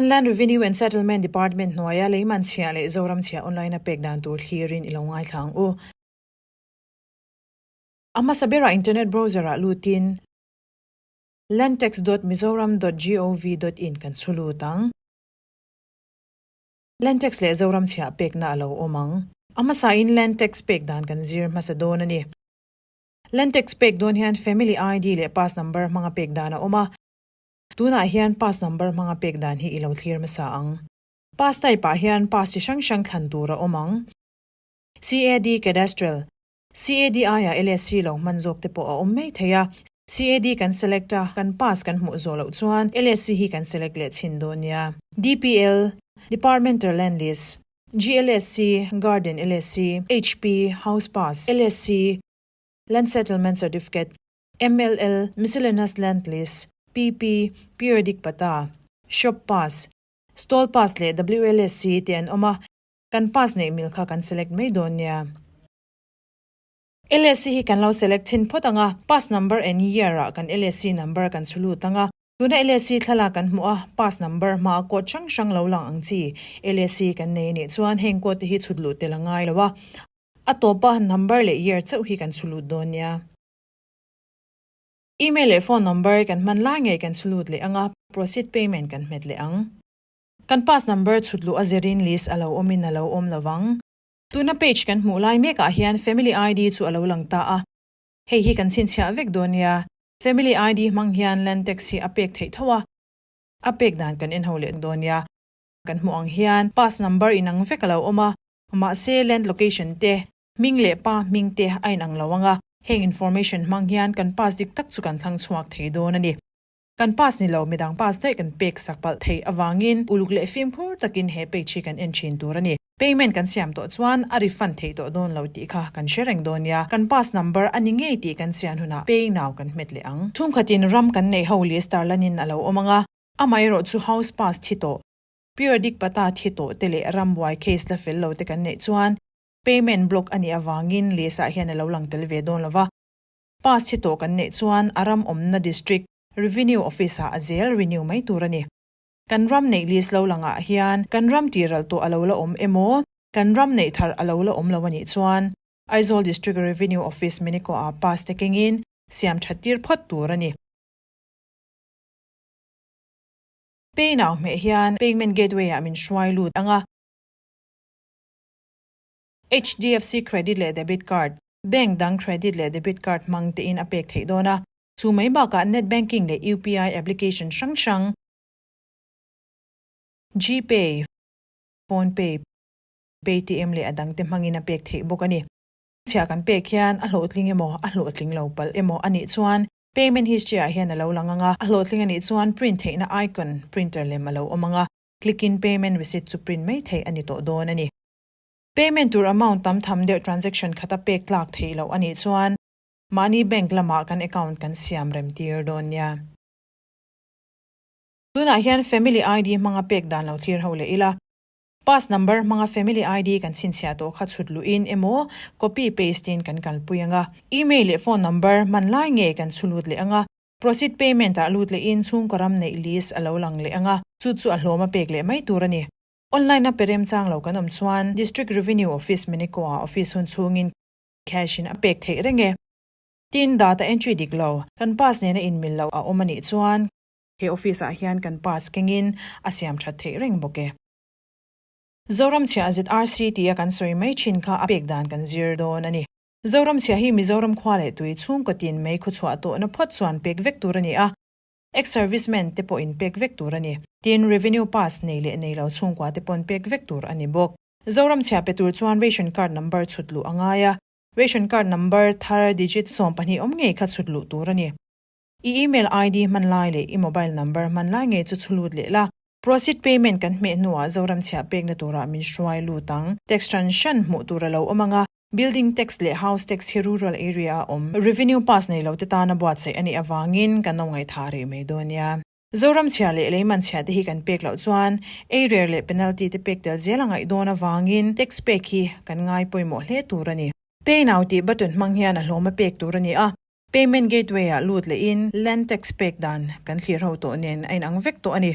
Land Revenue and Settlement Department hnuaia leiman chhiah leh Zoram chhiah online a pek dan tur thlirin i lo ngaithla ang u. A hmasa berah internet browser ah lutin landtax dot mizoram dot gov dot in kan chhu lut ang. Land tax leh Zoram chhiah pekna a lo awm ang. A hmasain land tax pek dan kan zir hmasa dawn a ni. Land tax pek dawn hian family ID leh pass number hmanga pek dan a awm a. Tunah hian pass number hmanga pek dan hi i lo thlir hmasa ang. Pass type ah hian pass chi hrang hrang thlan tur a awm ang. CAD Cadastral, CAD aiah LSC lo hman zawk te pawh a awm mai thei a. CAD kan select a, kan pass kan hmuh zawh loh chuan LSC hi kan select leh chhin dawn nia. DPL, Departmental Land List, GLSC, Garden LSC, HP, House Pass, LSC, Land Settlement Certificate, MLL, Miscellaneous Land List, PP, Periodic Patta, Shop Pass, Stall Pass leh WLSC te an awm a, kan pass neih mil kha kan select mai dawn nia. LSC hi kan lo select thin phawt ang a, pass number and year ah kan LSC number kan chhu lut ang a, tuna LSC thlalak kan hmuh a, pass number hmaa code hrang hrang lo lang ang chi LSC kan nei anih chuan heng code te hi chhut luh tel a ngai lo a, a tawpa number leh year chauh hi kan chhu lut dawn nia. Email leh phone number kan hman lai ngei kan chhu lut leh ang a, proceed payment kan hmet leh ang. Kan pass number chhut luh a zirin list a lo awmin a lo awm lo vang. Tuna page kan hmuh lai mekah hian family ID chu a lo lang ta a, hei hi kan chhinchhiah vek dawn nia. Family ID hmang hian land tax hi a pek theih tho a, a pek dan kan en ho leh dawn nia. Kan hmuh ang hian pass number inang vek a lo awm a, mahse land location te Hming leh pa hming te a inang lo ang a, heng information hmang hian kan pass dik tak chu kan thlang chhuak thei dawn a ni. Kan pass ni lo, midang pass daih kan pek sak palh theih avangin uluk leh fimkhur takin he page hi kan en thin tur a ni. Payment kan siam tawh chuan a refund theih tawh dawn lo tih kha kan hre reng dawn nia. Kan pass number a ni ngei tih kan chian hunah pay now kan hmet leh ang. Chhungkhatin ram kan neih ho list tarlanin a lo awm ang a, amaherawh chu house pass thi tawh, periodic patta thi tawh te leh rambuai case la fel lo te kan neih chuan Payment block a nih avangin list ah hian a lo lang tel ve dawn lo va. Pass thi tawh kan neih chuan a ram awmna District Revenue Office ah a zel renew mai tur a ni. Kan ram neih list lo langah hian kan ram tihral tawh a lo la awm emaw, kan ram neih thar a lo la awm lo a nih chuan Aizawl District Revenue Office Miniko ah pass te kengin siam that tir phawt tur a ni. Pay Now hmeh hian Payment Gateway ah min hruai lut ang a. HDFC Credit leh Debit Card, Bank dang credit leh debit card hmang tein a pek theih dawn a, chu mai bakah net banking leh UPI application hrang hrang, GPay, PhonePay, Paytm leh a dangte hmangin a pek theih bawk a ni. Chhiah kan pek hian a hlawhtling emaw a hlawhtling lo palh emaw a nih chuan payment history ah hian a lo lang ang a, a hlawhtling a nih chuan print theihna icon, printer lem a lo awm ang a. Click in payment receipt chu print mai theih a ni tawh dawn a ni. Payment tur amount tam tham deuh transaction khata pek tlak theih loh a nih chuan mahni bank lamah kan account kan siam rem tir dawn nia. Tunah hian family ID hmanga pek dan lo thlir ho leh ila. Pass number hmanga family ID kan chhinchhiah tawh kha chhut luhin emaw copy paste in kan kalpui ang a. Email leh phone number hman lai ngei kan chhu lut leh ang a. Proceed payment ah lut leh in chhungkaw ram neih list a lo lang leh ang a, chu chu a hlawm a pek leh mai tur a ni. Online a pe remchang lo kan awm chuan District Revenue Office Meniko ah office hun chhungin cash in a pek theih reng e. Tin, data entry dik lo, kan pass nena inmil loh a awm a nih chuan he office ah hian kan pass kengin a siam that theih reng bawk e. Zoram chhiah ZRC tia kan sawi mai thin kha a pek dan kan zir dawn a ni. Zoram chhia hi Mizoram khua leh tui chhungkaw tin mei khuchhuah tawhna phawt chuan pek vek tur a ni a, ex-servicemen te pawhin pek vek tur a ni. Tin, revenue pass nei leh nei lo chhungkua te pawn pek vek tur a ni bawk. Zoram chhia pe tur chuan ration card number chhut luh a ngai a, ration card number thar digit 12 awm ngei kha chhut luh tur a ni. I email ID hman lai leh i mobile number hman lai ngei chu chhu lut leh la. Proceed payment kan hmeh hnuah Zoram chhia pekna turah min hruai lut ang. Tax hran hran hmuh tur a lo awm ang a. Building tax leh house tax hi rural area a awm. Revenue pass nei lo te tana buatsaih a nih avangin kan lo ngaihthah rih mai dawn nia. Zoram chhia leh leiman chhia te hi kan pek loh chuan ei rer leh penalty te pek tel zel a ngaih dawn avangin tax pek hi kan ngai pawimawh hle tur a ni. Pay now tih button hmang hian a hlawm a pek tur a ni a, payment gateway ah lut lehin land tax pek dan kan thlir ho tawh nen a inang vek tawh a ni.